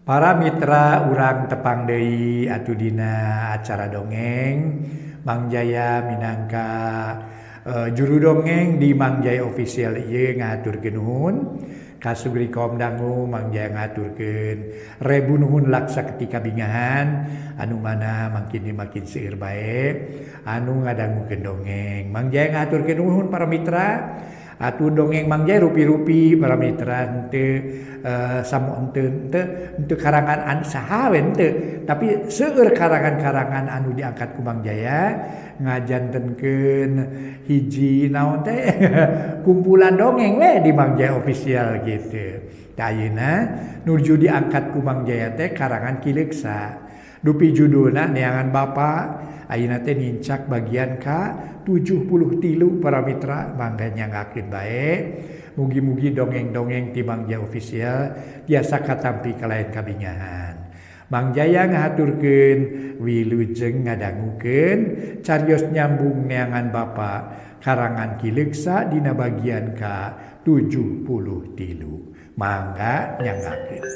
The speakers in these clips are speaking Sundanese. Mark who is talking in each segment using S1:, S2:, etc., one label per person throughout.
S1: Para mitra urang tepang deui atuh dina acara dongeng Mang Jaya minangka juru dongeng di Mang Jaya Official ieu ngahaturkeun nuhun ka Sugri Kaum Dangu. Mang Jaya ngahaturkeun rebu nuhun laksa ketika bingahan anu mana makin makin seueur bae anu ngadangukeun dongeng. Mang Jaya ngahaturkeun nuhun, para mitra. Atuh dongeng Mang Jaya rupi-rupi, para mitra, henteu samu henteu henteu henteu karangan anu saha we henteu, tapi seueur karangan-karangan anu diangkat ku Mang Jaya ngajantenkeun hiji naon teh kumpulan dongeng we di Mang Jaya Official gitu. Tah, ayeuna nuju diangkat ku Mang Jaya teh karangan Ki Leuksa, dupi judulna Neangan Bapa. Ayeuna teh nincak bagian ka 73. Para mitra, mangga nyanggakeun bae. Mugi-mugi dongeng-dongeng ti Mang Jaya Official tiasa katampi kalayan kabingahan. Mang Jaya ngahaturkeun wilujeng ngadangukeun carios nyambung Neangan Bapa karangan Ki Leuksa dina bagian ka 73. Mangga nyanggakeun.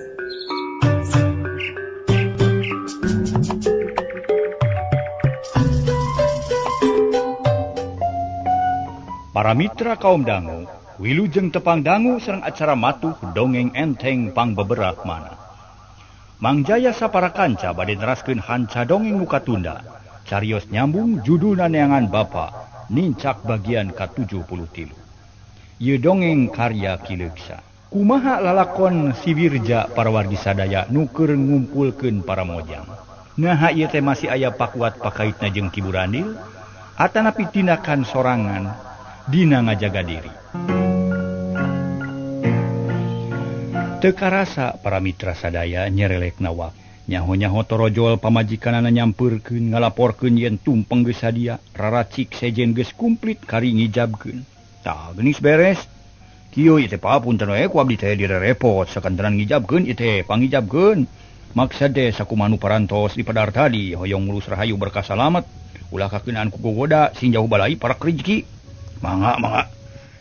S2: Para mitra kaum dangu, wilujeng tepang dangu sareng acara matuh dongeng enteng pangbeberah mana. Mang Jaya sapara kanca bade neraskeun hanca dongeng nu katunda. Carios nyambung judulna Neangan Bapa, nincak bagian ka-73. Ieu dongeng karya Ki Leuksa. Kumaha lalakon si Wirja, para wargi sadaya, nu keur ngumpulkeun para mojang? Naha ieu teh masih aya pakuat pakaitna jeung Ki Burandil atanapi tindakan sorangan dina ngajaga diri? Teu karasa, para mitra sadaya, nyerelek nawak. Nyaho-nyaho torojol pamajikanana nyampeurkeun ngalaporkeun yen tumpeng geus sadia, raracik sejen geus kumplit kari ngijabkeun. Tah, geunis beres. Kieu ieu teh, Pa, punten we ku abdi teh direrepot sakantenan ngijabkeun ieu teh, pangijabkeun. Maksad teh sakumaha nu parantos di padar tadi, hoyong ngurus rahayu berkah salamet. Ulah kakeunaan ku gogoda, sing jauh balai parak rejeki. Mangga, mangga.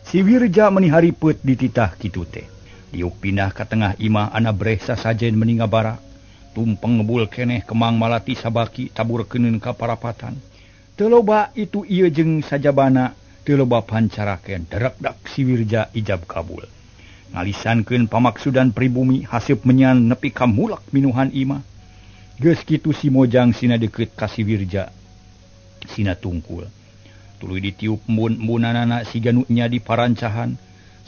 S2: Si Wirja meni haripet dititah kitu teh. Diuk pindah ka tengah imah ana breh sasajen meni ngabarak. Tumpeng ngebul keneh, kemang malati sabaki tabur keuneun ka parapatan. Teu loba itu ieu jeung sajabana, teu loba pancaraken, derekdak si Wirja ijab kabul. Ngalisankeun pamaksudan pribumi haseup menyan nepi ka mulak minuhan imah. Geus kitu si Mojang sina deukeut ka si Wirja. Sina tungkul. Tuluy ditiup embun-embunanana siga nu nya di parancahan.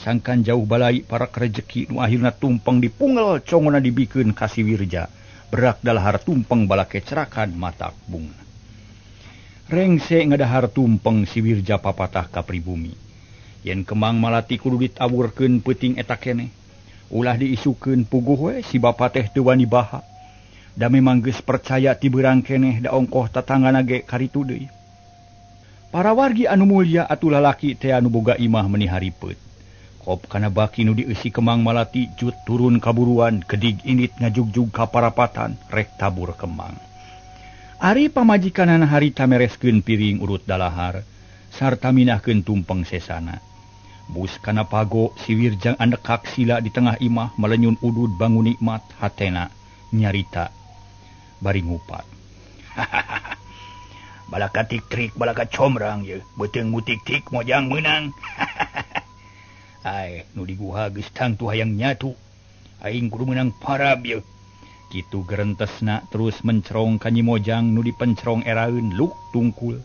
S2: Sangkan jauh balai parak rejeki nu akhirna tumpeng dipungel congona dibikeun ka si Wirja. Berak dalahar tumpeng balake cerakan matak bunga. Rengse ngadahar tumpeng, si Wirja papatah ka pribumi. Yen kemang malati kudu ditawurkeun peuting eta keneh. Ulah diisukeun, puguh we si bapa teh teu wani baha. Da memang geus percaya ti beurang keneh, da ongkoh tatanggana ge karitu deui. Para wargi anu mulya, atuh lalaki teh anu boga imah meni haripet. Kop kana baki nu dieusi kemang malati cut turun kaburuan kedig indit ngajugjug ka parapatan rek tabur kemang. Ari pamajikanana harita mereskeun piring urut dalahar sarta minahkeun tumpeng sesana. Bus kana pago si Wirjang andekak sila di tengah imah melenyun udud bangun nikmat hatena nyarita bari ngupat. Balaka tik-trik balaka comrang ye beuteung mutik-tik mojang meunang. Ai nu di guha geus tangtu hayang nyatu. Aing kudu meunang parab ye. Kitu gerentesna terus mencerong ka Nyi Mojang nu dipencerong eraeun luk tungkul.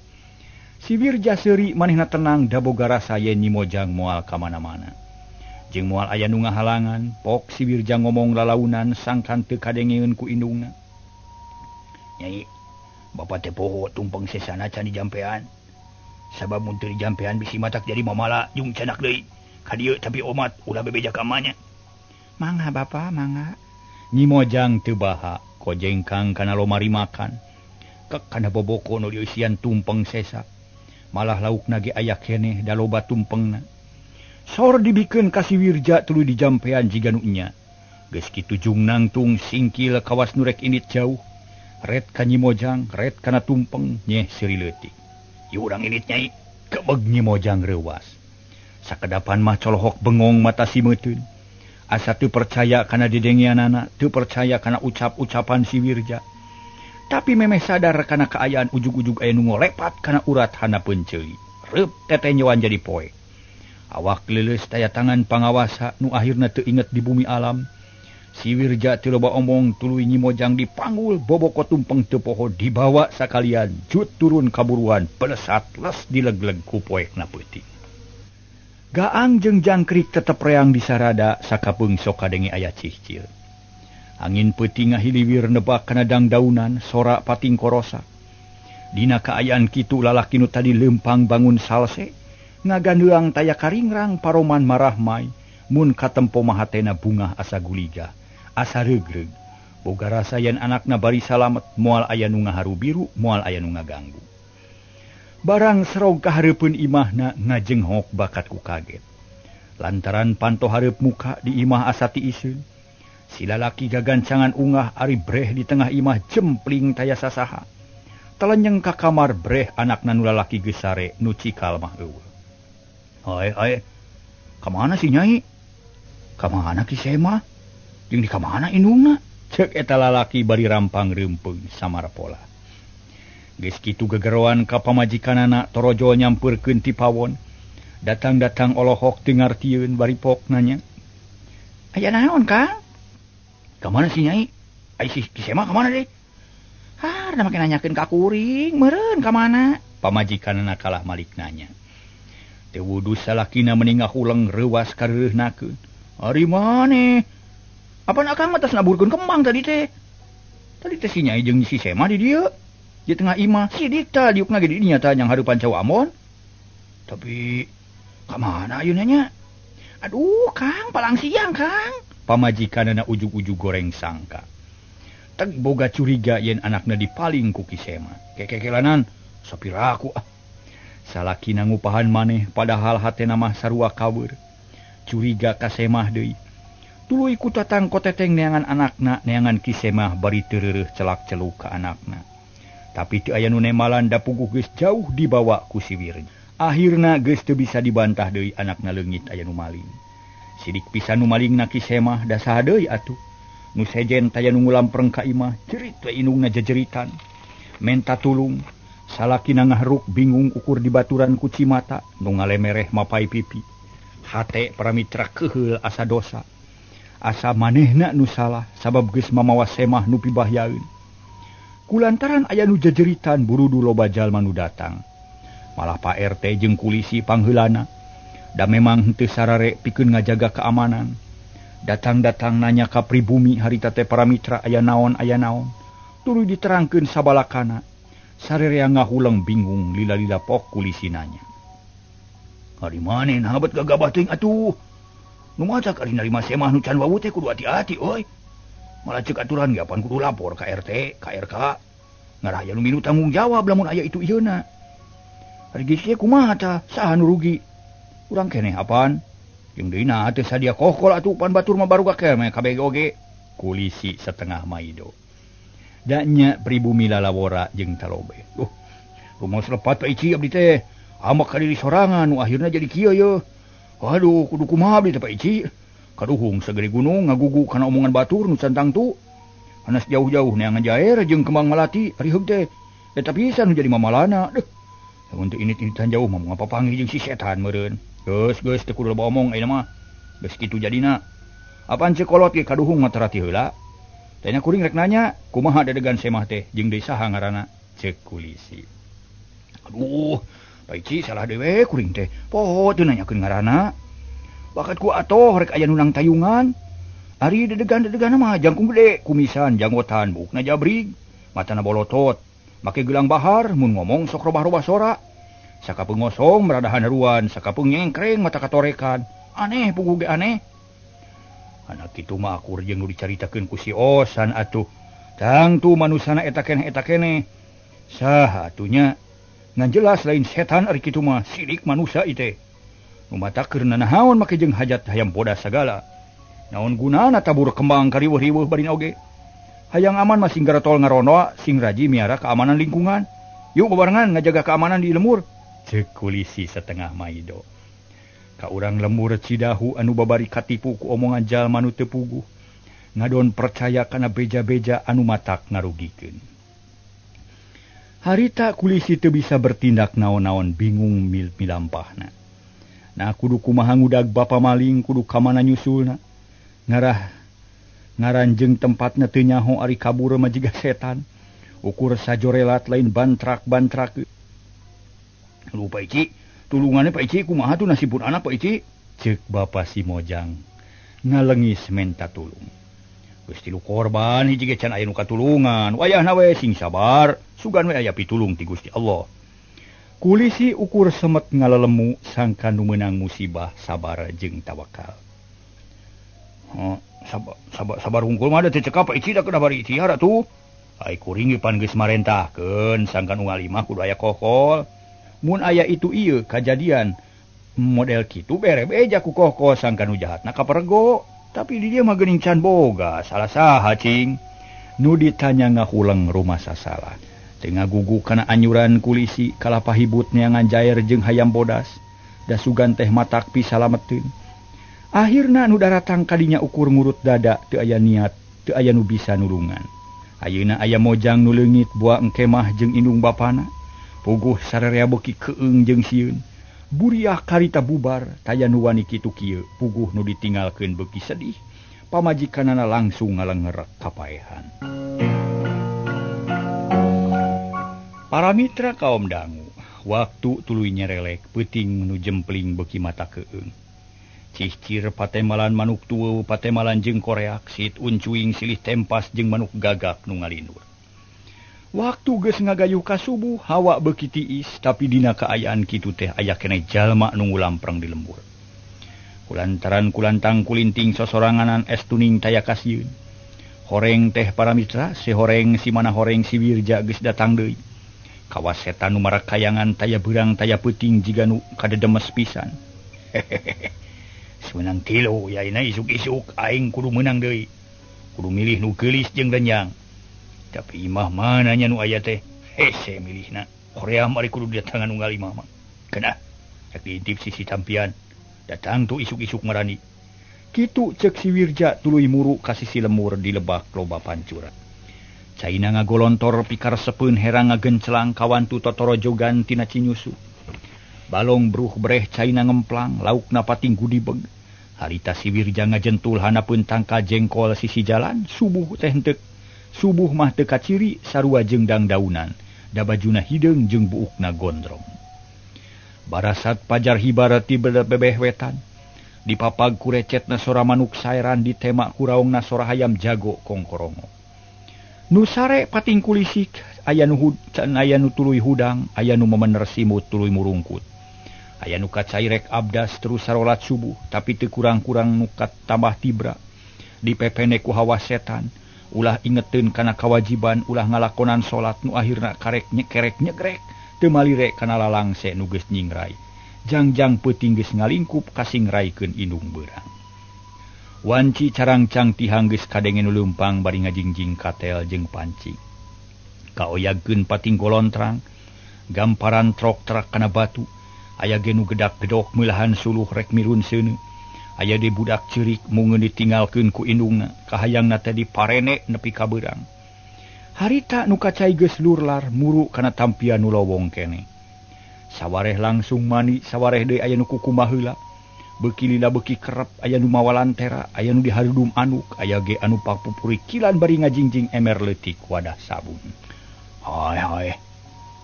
S2: Si Wirja seuri, manehna tenang da boga rasa yen Nyi Mojang moal ka mana-mana. Jeung moal aya nu ngahalangan, pok si Wirja ngomong lalaunan sangkan teu kadengeun ku indungna. Nyai, bapa teh poho tumpeng sesana can dijampean. Sabab mun teu dijampean bisi matak jadi mamala jeung canak deui. Ka dieu tapi omat ulah bebeja ka emaknya. Mangga, Bapa, mangga. Nyi Mojang teu baha, kojengkang kana lomari makan. Kek kana boboko nu dieusian tumpeng sesa. Malah laukna ge aya keneh da loba tumpengna. Sor dibikeun ka si Wirja tuluy dijampean jiga nu nya. Geus kitu jung nangtung singkil kawas nu rek indit jauh. Ret ka Nyi Mojang, ret kana tumpeng nyeh seuri leutik. Ieu urang indit, Nyai. Kebeg Nyi Mojang reuwas. Sakedapan mah colohok bengong mata si meuteun. Asa teu percaya kana didengeanana, teu percaya kana ucap-ucapan si Wirja. Tapi memeh sadar kana kaayaan ujug-ujug aya nu ngolepat kana urat handapeun ceuli. Reup tetenyoan jadi poe. Awak leuleus taya tangan pangawasa nu akhirna teu inget di bumi alam. Si Wirja teu loba omong tuluy nyimojang dipanggul boboko tumpeng teu poho dibawa sakalian jut turun kaburuan pelesat les dilegleg ku poekna peuting. Gaang jeung jangkrik tetep reang disarada sakapeung sok kadenge aya cihcil. Angin peuting ngahiliwir nebak kana dangdaunan sora pating korosa. Dina kaayaan kitu lalaki nu tadi leumpang bangun salse ngagandeang taya karingrang paroman marahmai mun katempo mahatena bungah asa guliga asa regreg. Boga rasa yen anakna bari salamet moal aya nu ngaharu biru moal aya nu ngaganggu. Barang serog kahareupeun imahna ngajenghok bakat ku kaget. Lantaran panto hareup muka di imah asa tiiseun. Si lalaki gagancangan ungah ari breh di tengah imah jempling taya sasaha. Telenyeng ka kamar breh anakna nu lalaki geus sare nu cikal mah eueuh. Hae hae. Ka mana si Nyai? Ka mana Ki Sema? Jeung di ka mana indungna? Ceuk eta lalaki bari rampang reumpeung samarpola. Geus kitu gegeroan ka pamajikanana torojol nyampeurkeun ti pawon. Datang-datang olohok teu ngartieun bari pok nanya. Aya naon, Kang? Ka mana si Nyai? Ai si Ki Sema ka mana deui? Har, da make nanyakeun ka kuring, meureun ka mana? Pamajikanana kalah malik nanya. Teu wudu salakina meni ngahuleng reuwas kareureunahkeun. Ari maneh? Apan akang mah tos naburkeun kembang tadi teh? Tadi teh si Nyai jeung si Sema di dieu. Di tengah imah sidik tah diukna ge di dinya tah nyang hareupan cau Ambon. Tapi ka mana ayeuna nya? Aduh, Kang, palang siang, Kang. Pamajikanana ujug-ujug goreng sangka. Teg boga curiga yen anakna dipaling ku Ki Sema. Kekekelanan sapiraku ah. Salakina ngupahan maneh padahal hatena mah sarua kaweur. Curiga ka Semah deui. Tuluy ku tatang koteteng neangan anakna, neangan Ki Semah bari teu celak-celuk ka anakna. Tapi teu aya nu nemalan da puguh geus jauh dibawa ku si Wirja. Akhirna geus teu bisa dibantah deui anakna leungit aya nu maling. Sidik pisan nu malingna Ki Semah da saha deui atuh. Nu sejen taya nu ngulampreng ka imah, jerit we indungna jejeritan. Menta tulung, salakina ngahruk bingung ukur dibaturan ku cimata, nu ngalemereh mapai pipi. Hate para mitra keuheul asa dosa. Asa manehna nu salah sabab geus mamawa Semah nu pibahyaeun. Kulantaran aya nu jejeritan burudu loba jalma nu datang. Malah Pak RT jeung kulisi pangheulana. Da memang henteu sarare pikeun ngajaga keamanan. Datang-datang nanya ka pribumi harita teh para mitra aya naon aya naon. Tuluy diterangkeun sabalakana. Sarerea ngahuleng bingung lila-lila pok kulisi nanya. Ari maneh naha bet gagabah teuing atuh? Nu macak ari narima Semah nu can wawuh teh kudu hati-hati euy. Malah ceuk aturan ge apan kudu lapor ka RT, ka RK. Ngarah aya nu milu tanggung jawab lamun aya itu ieuna. Ari geus ieu kumaha tah? Saha nu rugi? Urang keneh apaan? Jeung deui na teu sadia kokol atuh pan batur mah baru gakeh kabeh oge. Kulisi setengah maido. Da nya pribumi lalawora jeung talobe. Duh, rumaos lepat Pak Ici abdi teh. Amak ka diri sorangan nu akhirna jadi kieu ye. Aduh, kudu kumaha abdi teh Pak Ici? Kaduhung sagede gunung ngagugu kana omongan batur nu cantang tu. Anas jauh-jauh neangan jair jeung kembang malati ari heug teh. Eta pisan nu jadi mamalana. Duh. Lamun teu init-initan jauh mah moal papanggih jeung si setan meureun. Geus geus teu kudu loba omong ayeuna mah. Geus kitu jadina. Apaan ceuk kolot ge kaduhung mah tarati heula. Tanya kuring rek nanya, kumaha dadegan Semah teh jeung deui saha ngaranna? Ceuk kulisi. Aduh, Pak Ici salah dewe kuring teh. Poho teu nanyakeun ngaranna. Bakat ku atoh rek aya nu nang tayungan. Ari dedegan-dedegan mah jangkung gede, kumisan, janggotan, buukna jabrig, matana bolotot, make gelang bahar mun ngomong sok robah-robah sora. Sakapeung ngosong meradahan haruan, sakapeung nyengkreng mata katorekan. Aneh puguh ge aneh. Anak kitu mah akur jeung nu dicaritakeun ku si Osan atuh. Tangtu manusana eta keneh eta keneh. Saha atuh nya? Ngan jelas lain setan ari kitu mah, sidik manusa ieu teh. Nu mata keur nanahaon make jeung hajat hayam bodas sagala. Naon gunana tabur kembang kariweuh-riweuh barina oge. Hayang aman mah sing garatol ngaronoa, sing raji miara keamanan lingkungan. Yuk bebarengan ngajaga keamanan di lembur. Ceuk kulisi setengah maido. Ka urang lembur Cidahu anu babari katipu ku omongan jalma nu teu puguh. Ngadon percaya kana beja-beja anu matak ngarugikeun. Harita kulisi teu bisa bertindak naon-naon bingung milampahna. Nah kudu kumaha ngudag bapa maling kudu ka mana nyusulna. Ngarah ngaranjeng tempatna teu nyaho ari kabur mah jiga setan. Ukur sajorelat lain bantrak-bantrak. Lu Pak Ici, tulungannya Pak Ici kumaha tuh nasibun anak Pak Ici? Cek bapa si Mojang ngalengis menta tulung. Geus tilu korban hiji ge can aya nu katulungan. Wayahna we sing sabar, sugan we aya pitulung ti Gusti Allah. Kulisi ukur semet ngalalemu sangka nu meunang musibah sabar jeung tawakal. Oh, sabar hungkul mah da teu cekap Pak Ici da kedah bari ikhtiar atuh. Ai kuring ge pan geus marentahkeun sangkan unggal imah kudu aya kokol. Mun aya itu ieu kajadian model kitu bere beja ku kokol sangkan nu jahatna kapergo. Tapi di dieu mah geuning can boga salah saha cing. Nu ditanya ngahuleng rumah sasalah. Teu ngagugu kana anyuran kulisi kalapa hibut neangan jair jeung hayam bodas. Da sugan teh matak pisalameteun. Akhirna nu daratang kadinya ukur ngurut dada teu aya niat, teu aya nu bisa nulungan. Ayeuna aya Mojang nu leungit buah engkemah jeung indung bapana. Puguh sararea beuki keung jeung sieun. Buriah karita bubar, taya nu wani kitu kieu, puguh nu ditinggalkeun beuki sedih. Pamajikanana langsung ngalengerek kapaehan. Para mitra kaum dangu, waktu tuluy nyerelek peuting nu jempling beuki mata keung. Cicir patemalan manuk tueuh, patemalan jeung koreak, sit uncuing silih tempas jeung manuk gagak nu ngalindur. Waktu geus ngagayuh ka subuh, hawa beuki tiis, tapi dina kaayaan kitu teh aya keneh jalma nu ngulampreng di lembur. Kulantaran kulantang kulinting sosoranganan es tuning taya kasieun. Horeng teh para mitra, si horeng si mana horeng si Wirja geus datang deui. Kawas setan nu marakayangan taya beurang taya peuting jiga nu kadedemes pisan. Hehehe. Menang tilu yaina isuk-isuk aing kudu menang deui. Kudu milih nu geulis jeung renyang. Tapi imah mananya nu aya teh? Hese milihna. Korea mari kudu datangan unggal imah mah. Kena rek diintip sisi tampian. Datang tuh isuk-isuk marani. Kitu cek si Wirja tuluy muru ka sisi lemur di lebak loba pancuran. Caina ngagolontor pikaresepeun herang ngagencelang kawantu totorojogan tina Cinyusu. Balong bruh breh caina ngemplang laukna pating gudibeg. Harita si Wirja ngajentul hanapeun tangka jengkol sisi jalan, subuh teh henteu. Subuh mah teu kaciri sarua jeung dangdaunan, da bajuna hideung jeung buukna gondrong. Barasat pajar hibar ti bebeh wetan, dipapag ku recetna sora manuk saeran ditema ku raongna sora hayam jago kongkorongo. Nu sare pating kulisik, aya nu aya nu tuluy hudang, aya nu memener simut tuluy murungkut. Aya nu kacairek abdas terus sarolat subuh, tapi teu kurang-kurang nu tambah tibra. Dipepene ku hawa setan, ulah ingeteun kana kawajiban, ulah ngalakonan salat nu akhirna karek nyekerek nyegrek, teu malire kana lalangse nu geus nyingrai. Jangjang peuting geus ngalingkup kasingraikeun indung beurang. Wanci carangcang tihang geus kadenge nu leumpang bari ngajingjing katel jeung panci. Kaoyagkeun pating golontrang, gamparan trok-trak kana batu. Aya ge nu gedak-gedok meulahan suluh rek mirun seuneu. Aya deui budak ceurik mungeun ditinggalkeun ku indungna, kahayangna teh diparene nepi ka beurang. Harita nu kacai geus lurlar muru kana tampian nu lowong keneh. Sawareh langsung mani, sawareh deui aya nu kukumbah heula. Beuki lila beuki kerep, aya nu mawa lantera, aya nu diharudum anuk, aya ge anu papupurikilan bari ngajingjing emer leutik wadah sabun. Hai hai.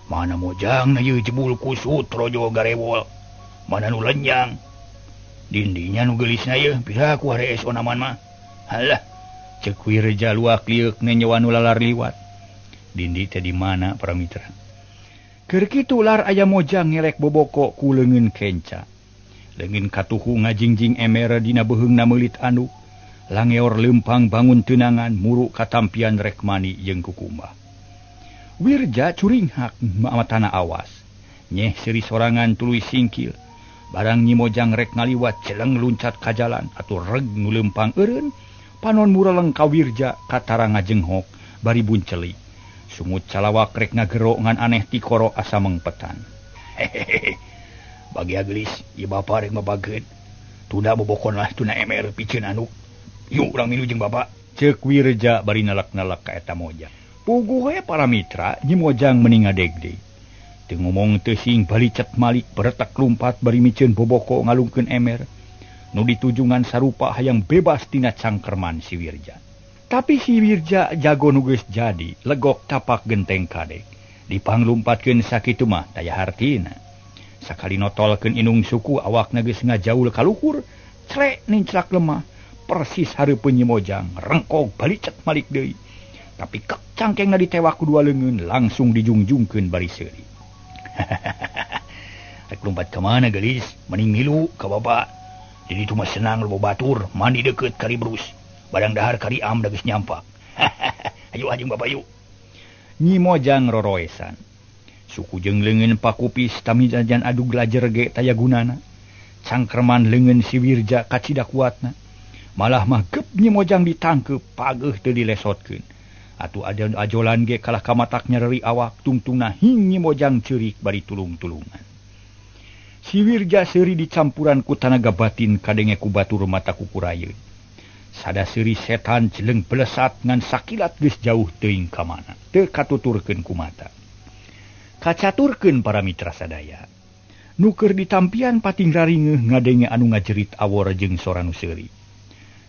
S2: Mana Mojang na ieu jebul kusut rojo garewol. Mana nu lenyang. Dindinya nu geulisna ieu piraku harees onaman mah. Halah, ceuk Wirja luak lieuk nenyoan nu lalar liwat. Dindi teh di mana para mitra? Keur kitu lar aya Mojang ngelek boboko ku leungeun kenca. Leungeun katuhu ngajingjing emer dina beuheungna meulit anduk. Langeor leumpang bangun teunangan muru katampian rek mani jeung kukumbah. Wirja curinghak matana awas. Nyeh seuri sorangan tuluy singkil. Barang Nyi Mojang rek ngaliwat celeng luncat ka jalan atuh reg nu leumpang eureun. Panon mureleng ka Wirja katara ngajenghok bari bunceli. Sungut calawak rek ngagero ngan aneh tikoro asa mengpetan. Hehehe. Bagi gelis ieu bapa rek mabageun. Tunda bobokon lah tuna emer piceun anu. Yuk urang milu jeung bapa. Ceuk Wirja bari nalak-nalak ka eta Mojang. Puguh we para mitra Nyi Mojang meni ngadegdeg. Teu ngomong teu sing balicet malik beretak lumpat bari miceun boboko ngalungkeun emer. Nu ditujungan sarupa hayang bebas tina cangkerman si Wirja. Tapi si Wirja jago nu geus jadi legok tapak genteng kadek. Dipanglumpatkeun sakitu mah taya hartina. Sakali notolkeun inung suku awakna geus ngajaul ka luhur, crek ninclak lemah, persis hareupeun Nyi Mojang, rengkog balicet malik deui. Tapi kek cangkengna ditewak ku dua leungeun langsung dijungjungkeun bari seuri. Rek lumpat ka mana geulis, mending milu ka bapa. Jadi itu mah senang loba batur, mandi deukeut kari berus. Badang dahar kari am da geus nyampak. Ayo ajeng bapa yuk. Nyi Mojang roroesan. Suku jeung leungeun pakupis tamijajan adu glajer ge taya gunana. Cangkerman leungeun si Wirja kacida kuatna. Malah mah gep Nyi Mojang ditangkeup pageuh teu dilesotkeun. Atuh ajolan ge kalah kamatak nyereri awak tungtungna hing Nyi Mojang ceurik bari tulung-tulungan. Si Wirja seuri dicampuran ku tanaga batin kadenge ku batur mata kukurayeun. Sada seuri setan jeleng belesat ngan sakilat geus jauh teuing ka mana. Teu katuturkeun ku mata. Kacaturkeun para mitra sadaya. Nu keur ditampian pating raringeuh ngadenge anu ngajerit awor jeung sora nu seuri.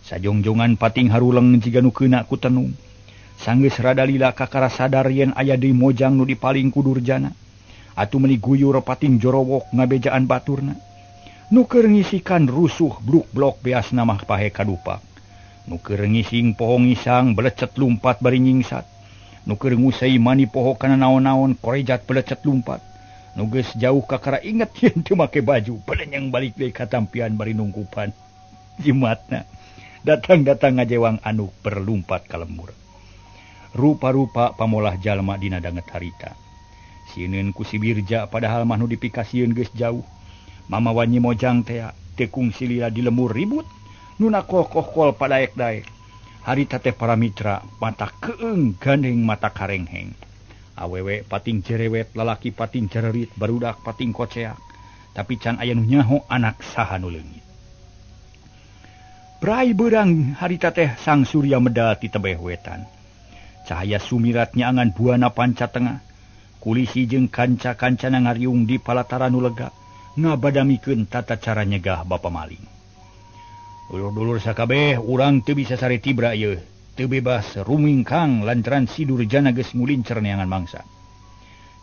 S2: Sajongjongan pating haruleng jiga nu keuna ku tenung. Sanggeus rada lila kakara sadar yen aya deui Mojang nu dipaling ku Durjana. Atuh meuni guyur pating jorowok ngabejaan baturna. Nu keur ngisikan rusuh bluk-blok beasna mah pahe kadupak. Nu keur ngising poho ngisang belecet lumpat bari nyingsat. Nu keur ngusai mani poho kana naon-naon korejat belecet lumpat. Nu geus jauh kakara inget yen teu make baju, belenyeng balik deui ka tampian bari nungkupan. Jimatna datang-datang ngajewang anu berlumpat ka lembur. Rupa-rupa pamolah jalma dina danget harita. Sieun ku si Wirja padahal mah nu dipikasieun geus jauh. Mamawa Nyi Mojang tea teu kungsi lila di lemur ribut, nu nakokohkol padaek-daek. Harita teh para mitra mata keung gandeng mata karengheng. Awewe pating jerewet, lalaki pating jererit, barudak pating koceak. Tapi can aya nu nyaho anak saha nu leungit. Brai beurang harita teh sang surya medal ti tebeh wetan. Cahaya sumirat nyaangan buana panca tengah. Kulisi jeung kanca-kancana ngariung di palataran nu lega ngabadamikeun tata cara nyegah bapa maling. Dulur-dulur sakabeh urang teu bisa sare tibra ieu, teu bebas rumingkang lantaran si Durjana geus ngulincer neangan mangsa.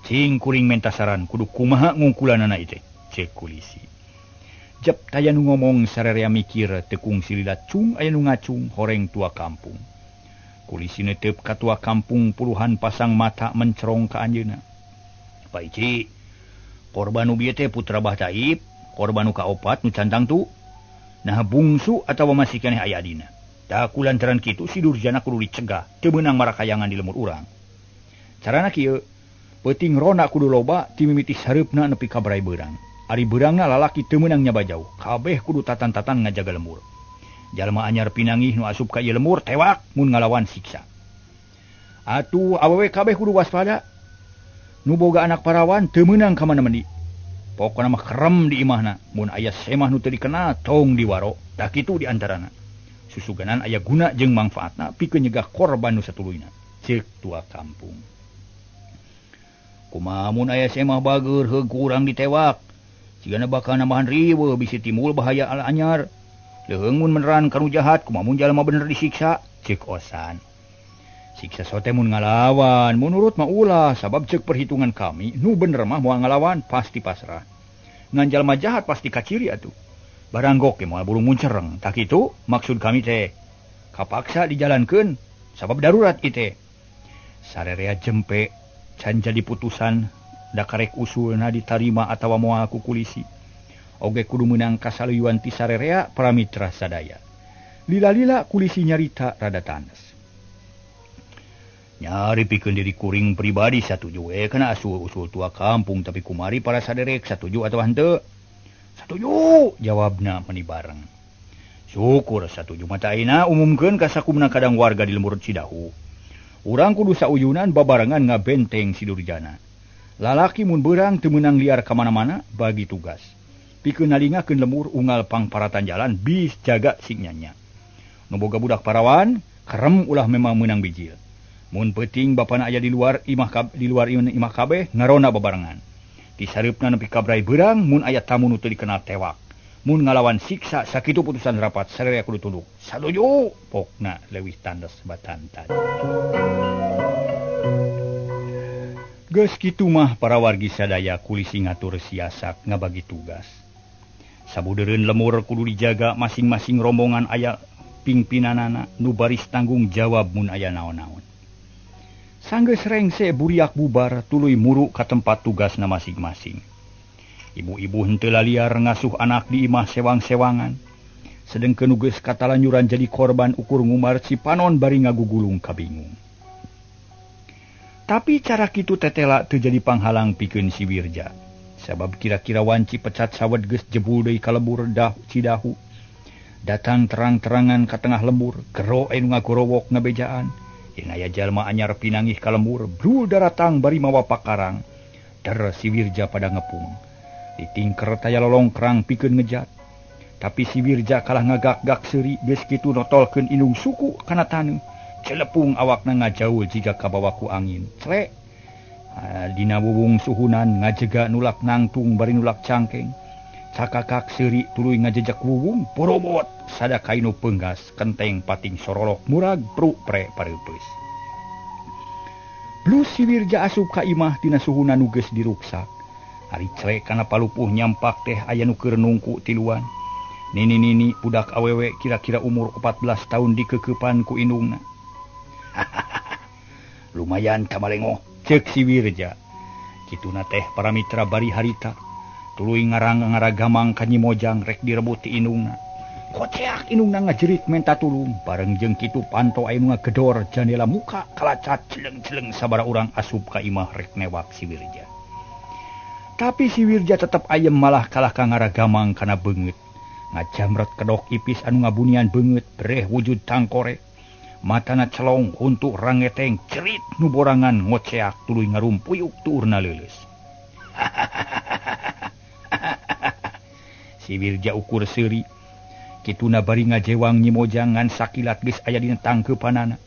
S2: Cing kuring menta saran kudu kumaha ngungkulanana ieu teh, ceuk kulisi. Jep taya nu ngomong sarerea mikir teu kungsi lila cung aya nu ngacung horeng tua kampung. Kulisi netep ka tua kampung puluhan pasang mata mencerong ka anjeunna. Pak Ici, korban nu bieu teh putra Bah Taib, korban nu kaopat nu cantang tu. Nah bungsu atawa masih keneh aya dina. Tah ku lantaran kitu si Durjana kudu dicegah, teu meunang marakayangan di lemur urang. Carana kieu, peuting rona kudu loba ti mimiti sareupna nepi ka barai beurang. Ari beurangna lalaki teu meunang nyaba jauh, kabeh kudu tatan-tatan ngajaga lemur. Jalma anyar pinangih nu asup ka ieu lemur tewak mun ngalawan siksa. Atuh awewe kabeh kudu waspada. Nu boga anak parawan teu meunang ka mana-mandi. Pokona mah kerem di imahna, mun aya semah nu teu dikenal tong diwaro, tah kitu di antarana. Susuganan aya guna jeung mangfaatna pikeun nyegah korban nu satuluyna. Ceuk tua kampung. Kumaha mun aya semah bageur heug ku urang ditewak. Sigana bakal nambahan riweuh bisi timbul bahaya ala anyar. Leuheung mun beneran kanu jahat kumaha mun jalma bener disiksa, ceuk Osan. Siksa sote mun ngalawan, menurut mah ulah, sabab ceuk perhitungan kami, nu bener mah moal ngalawan pasti pasrah. Ngan jalma jahat pasti kaciri atuh. Baranggok ge moal burung muncereng, tah kitu maksud kami teh. Kapaksa dijalankeun sabab darurat ieu teh. Sarerea jempe can jadi putusan da karek usulna ditarima atawa moal ku kulisi. Oge kudu meunang kasaluyuan ti sarerea para mitra sadaya. Lila-lila kulisi nyarita rada tanes. Nyari pikeun diri kuring pribadi satuju we kana usul tua kampung tapi kumari para saderek satuju atawa henteu. Satuju jawabna meni bareng. Syukur satuju mata ayeuna umumkeun ka sakumna kadang warga di lembur Cidahu. Urang kudu sauyunan babarengan ngabenteng si Durjana. Lalaki mun beurang teu meunang liar ka mana-mana bagi tugas. Pikeun nalingakeun lemur unggal pangparatan jalan bis jaga sing nyanya. Nu boga budak parawan kerem ulah memang meunang bijil. Mun peuting bapana aya di luar imah di luar imah kabeh ngarona babarengan. Disareupna nepi ka brai beurang mun aya tamu nu teu dikenal tewak. Mun ngalawan siksa sakitu putusan rapat sararea kudu tunduk. Saluju pokna leuwih tandes batantan. Geus kitu mah para wargi sadaya kulisi ngatur siasak ngabagi tugas. Sabudeureun lemur kudu dijaga masing-masing rombongan aya pingpinanana nu baris tanggung jawab mun aya naon-naon. Sanggeus rengse buriak bubar tuluy muru ka tempat tugasna masing-masing. Ibu-ibu henteu laliar ngasuh anak di imah sewang-sewangan. Sedengkeun nu geus katalanyuran jadi korban ukur ngumar cipanon bari ngagugulung kabingung. Tapi cara kitu tetela teu jadi panghalang pikeun si Wirja. Sabab kira-kira wanci pecat sawed geus jebul deui ka lembur dah Cidahu. Datang terang-terangan ka tengah lembur, gero anu ngagorowok ngabejaan. Yen aya jalma anyar pinangih ka lembur, brul daratang bari mawa pakarang. Der si Wirja pada ngepung. Ditingker taya lolongkrang pikeun ngejat. Tapi si Wirja kalah ngagak-gak seuri geus kitu notolkeun indung suku kana taneuh. Celepung awakna ngajaul jiga kabawa ku angin. Clek. Dina wuwung suhunan ngajega nulak nangtung bari nulak cangkeng. Cakakak seuri tuluy ngajejek wuwung porobot sada kainu peunggas kenteng pating sorolok murag pruk pre pareupeus. Blus si Wirja asup ka imah tina suhunan nu geus diruksak. Ari clek kana palupuh nyampak teh aya nu keur nungku tiluan. Nini-nini budak awewe kira-kira umur 14 tahun dikekeupan ku indungna. Lumayan kamalengoh cek si Wirja. Kituna teh para mitra bari harita. Tuluy ngarang ngaragamang ka Nyi Mojang rek direbut ti indungna. Koceak indungna ngajerit menta tulung. Bareng jeung kitu panto aya nu ngagedor jandela muka kalacat celeng-celeng sabara urang asup ka imah rek newak si Wirja. Tapi si Wirja tetep ayem malah kalah ka ngaragamang kana beungeut. Ngajamret kedok ipis anu ngabunian beungeut breh wujud tangkore. Matana celong huntu rangeteng cerit nu borangan ngoceak tuluy ngarumpuyuk tuurna leuleus. Si Wirja ukur seuri. Kituna bari ngajewang Nyi Mojang ngan sakilat geus aya dina tangkeupanana.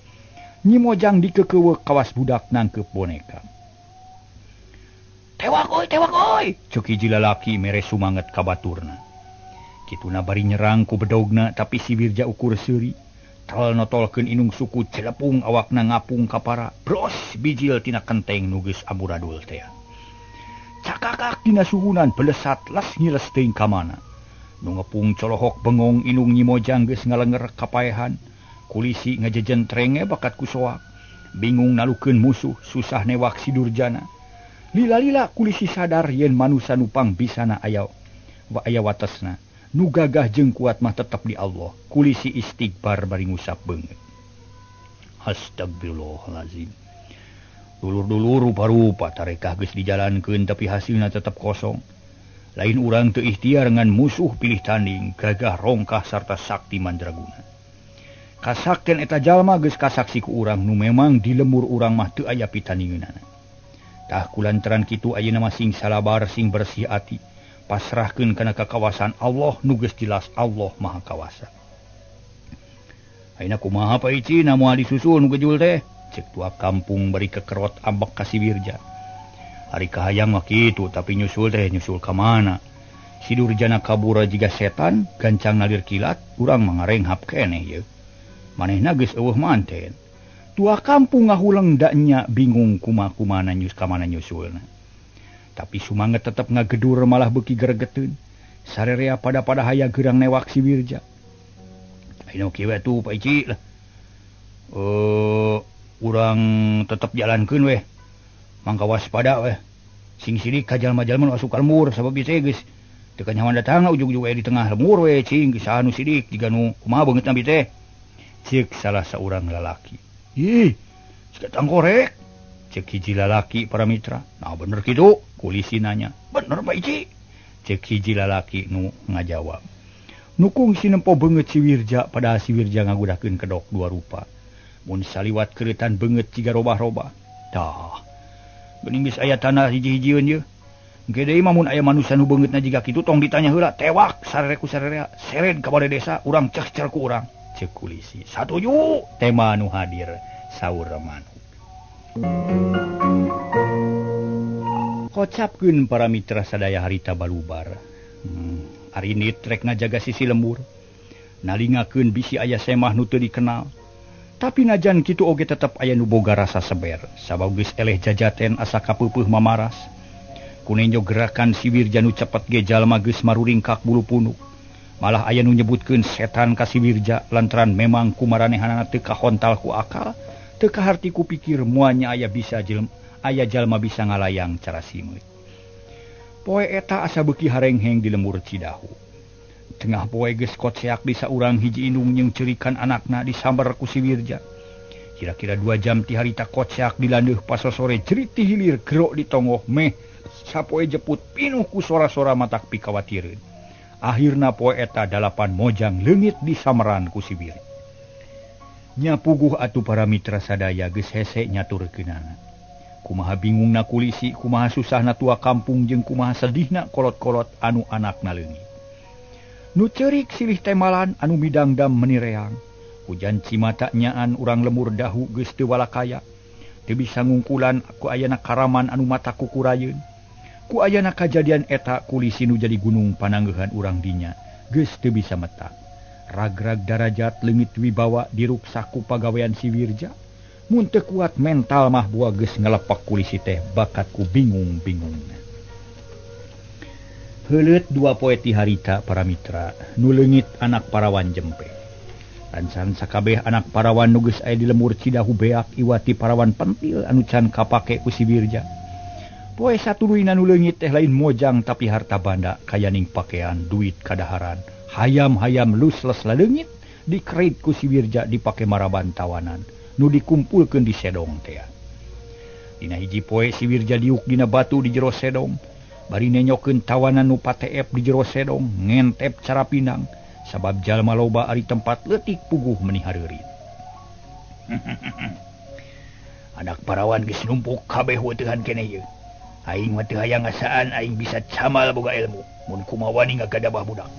S2: Nyi Mojang dikeukeuweuk kawas budak nangkeup boneka. Tewak oi, tewak oi, ceuk hiji lalaki mere sumanget ka baturna. Kituna bari nyerang ku bedogna tapi si Wirja ukur seuri. Tal notolkeun indung suku celepung awakna ngapung kapara. Bros bijil tina kenteng nu geus amburadul teh. Cakakak dina suhunan belesat las ngiles teuing ka mana. Nu ngepung colohok bengong indung Nyi Mojang geus ngalenger kapaehan. Kulisi ngajejentrenge bakat ku soak. Bingung nalukeun musuh, susah newak si Durjana. Lila-lila kulisi sadar yen manusa nu pangbisana aya wa aya watesna. Nu gagah jeung kuat mah tetep di Allah. Kulisi istighfar bari ngusap beungeut. Astagfirullahalazim. Dulur-dulur rupa-rupa tarekah geus dijalankeun tapi hasilna tetep kosong. Lain urang teu ikhtiar ngan musuh pilih tanding, gagah rongkah sarta sakti mandraguna. Kasakten eta jalma geus kasaksi ku urang nu memang di lemur urang mah teu aya pitandingeunana. Tah kulantaran kitu ayeuna mah sing salabar sing bersih ati. Pasrahkeun kana kakawasan Allah nu geus jelas Allah Maha Kawasa. Ayeuna kumaha Pak Ici na moal disusul nu gejul teh? Cek tua kampung bari kekerot ambek ka si Wirja. Ari kahayang mah kitu tapi nyusul teh nyusul ka mana? Si Durjana kabur jiga setan gancang ngalir kilat urang mah ngarenghap keneh ieu. Manehna geus eueuh manten. Tua kampung ngahuleng da nya bingung kumaha-kumana nyus ka mana nyusulna. Tapi sumanget tetep ngagedur malah beuki gregeteun. Sarerea pada-pada haya gerang newak si Wirja. Ayeuna kieu we tuh Pak Ici lah. Urang tetep jalankeun weh. Mangka waspada weh. Sing sidik ka jalma-jalma nu asup ka lembur sabab ieu teh geus teu kanyahoan datang ujug-ujug aya di tengah lembur we cing geus anu sidik jiga nu kumaha beungeutna bi teh. Ceuk salah saurang lalaki. Ih, siga tangkorek. Cek hiji lalaki para mitra. Nah bener kitu, kulisi nanya. Bener Pak Ici. Cek hiji lalaki nu ngajawab. Nukung si nempo beungeut si Wirja padahal si Wirja ngagudahkeun kedok dua rupa. Mun saliwat keureutan beungeut jiga robah-robah. Tah. Geuning geus aya tanah hiji-hijieun ye. Gede mah mun aya manusia nu beungeutna jiga kitu tong ditanya heula tewak sarere ku sarere sered ka balai desa urang cekcer ku urang. Ceuk kulisi. Satuju tema nu hadir saur manuk. Kocapkeun para mitra sadaya harita balubar. Arinit rek ngajaga sisi lembur. Nalingakeun bisi aya semah nu teu dikenal. Tapi najan kitu oge tetep aya nu boga rasa seber. Sabab geus eleh jajaten asa kapeupeih mamaras. Kunenjo gerakan si Wirja nu cepet ge jalma geus maruringkak bulu punuk. Malah aya nu nyebutkeun setan ka si Wirja lantaran memang kumaranehanana teu kahontal ku akal, teu kaharti ku pikir moalnya aya bisa jelema, aya jalma bisa ngalayang cara simeut. Poe eta asa beuki harengheng di lembur Cidahu. Tengah poe geus koceak di saurang hiji indung jeung ceurikan anakna disamber ku si Wirja. Kira-kira 2 jam ti harita koceak dilandeuh pasosore jerit ti hilir gerok di tongoh meh sapoe jeput pinuh ku sora-sora matak pikawatireun. Akhirna poe eta 8 mojang leungit disamberan ku si Wirja. Nya puguh atuh para mitra sadaya geus hese nyaturkeunana. Kumaha bingungna kulisi, kumaha susahna tua kampung jeung kumaha sedihna kolot-kolot anu anakna leungit. Nu ceurik silih temalan anu midangdam menireang. Hujan cimata nyaan urang lemur dahu geus teu walakaya. Teu bisa ngungkulan ku ayana karaman anu mata kukurayeun. Ku ayana kajadian eta kulisi nu jadi gunung pananggeuhan urang dinya geus teu bisa metak. Ragrag darajat leungit wibawa diruksak ku pagawean si Wirja. Mun teu kuat mental mah buah geus ngelepak kulisi teh bakat ku bingung-bingungna. Heuleut 2 poe ti harita para mitra nu leungit anak parawan jempe. Rancan sakabeh anak parawan nu geus aya di lembur Cidahu beak iwati parawan pentil anu can kapake ku si Wirja. Poe satuluyna nu leungit teh lain mojang tapi harta banda kayaning pakean, duit kadaharan, hayam-hayam lusles laleungit dikerit ku si Wirja dipake maraban tawanan nu dikumpulkeun di sedong tea. Dina hiji poe si Wirja diuk dina batu di jero sedong. Bari nenyokeun tawanan nu pateep di jero sedong ngentep cara pinang sabab jalma loba ari tempat leutik puguh meni hareurit. Anak parawan geus numpuk kabeh weutehan keneh ieu. Aing mah teu hayang ngasaan aing bisa camal boga ilmu mun kumawani ngagadabah budak.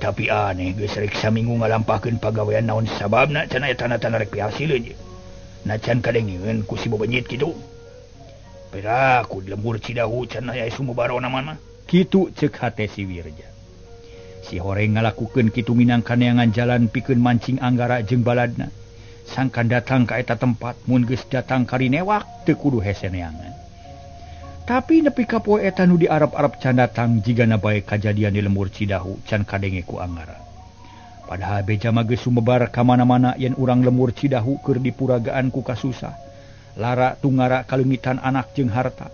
S2: Tapi aneh geus rek saminggu ngalampahkeun pagawean naon sababna can aya tanda-tanda rek pihasileun ieu. Nacan kadengeun ku si bobenyit kitu. Peraku di lembur Cidahu can aya sumebarona mah. Kitu ceuk hate si Wirja. Si horeng ngalakukeun kitu minangka neangan jalan pikeun mancing anggara jeung baladna. Sangkan datang ka eta tempat mun geus datang karinewak teu kudu hese neangan. Tapi nepi ka poe eta nu diarep-arep can datang jigana bae kajadian di lembur Cidahu can kadenge ku anggara. Padahal beja mah geus sumebar ka mana-mana yen urang lembur Cidahu keur dipuragaan ku kasusah. Lara tungara kaleungitan anak jeung harta.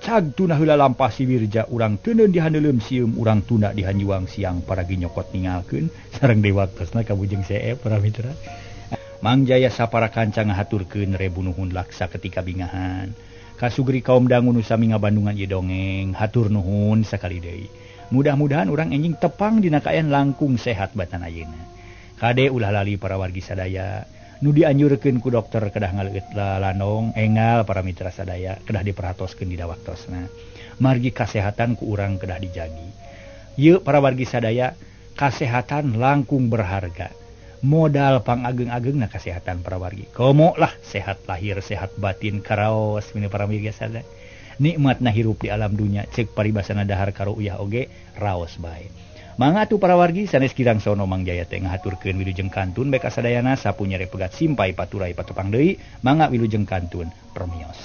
S2: Cag tuna heula lampah si Wirja urang teuneun dihaneuleum sieum urang tuna dihanjuang siang paragi nyokot ningalkeun sareng deui waktosna ka Bujeng Seep para mitra. Mang Jaya sapara kanca ngahaturkeun rebu nuhun laksa ketika bingahan. Kasugri kaum dangu nu sami ngabandungan ieu dongeng hatur nuhun sakali deui. Mudah-mudahan urang enjing tepang dina kaayaan langkung sehat batan ayeuna. Kade ulah lali para wargi sadaya nu dianjurkeun ku dokter kedah ngaleueut lalanong engal para mitra sadaya kedah diperhatoskeun dina waktosna. Margi kasehatan ku urang kedah dijagi. Ieu para wargi sadaya kasehatan langkung berharga. Modal pangageng-agengna kasehatan para wargi. Komo lah sehat lahir sehat batin karaos mini para wargi sadaya. Nikmatna hirup di alam dunya ceuk paribasana dahar karo uyah oge raos bae. Mangga atuh para wargi sanes kirang sono Mang Jaya teh ngahaturkeun wilujeng kantun beka sadayana sapu nyere pegat simpai paturai patepang deui mangga wilujeng kantun permios.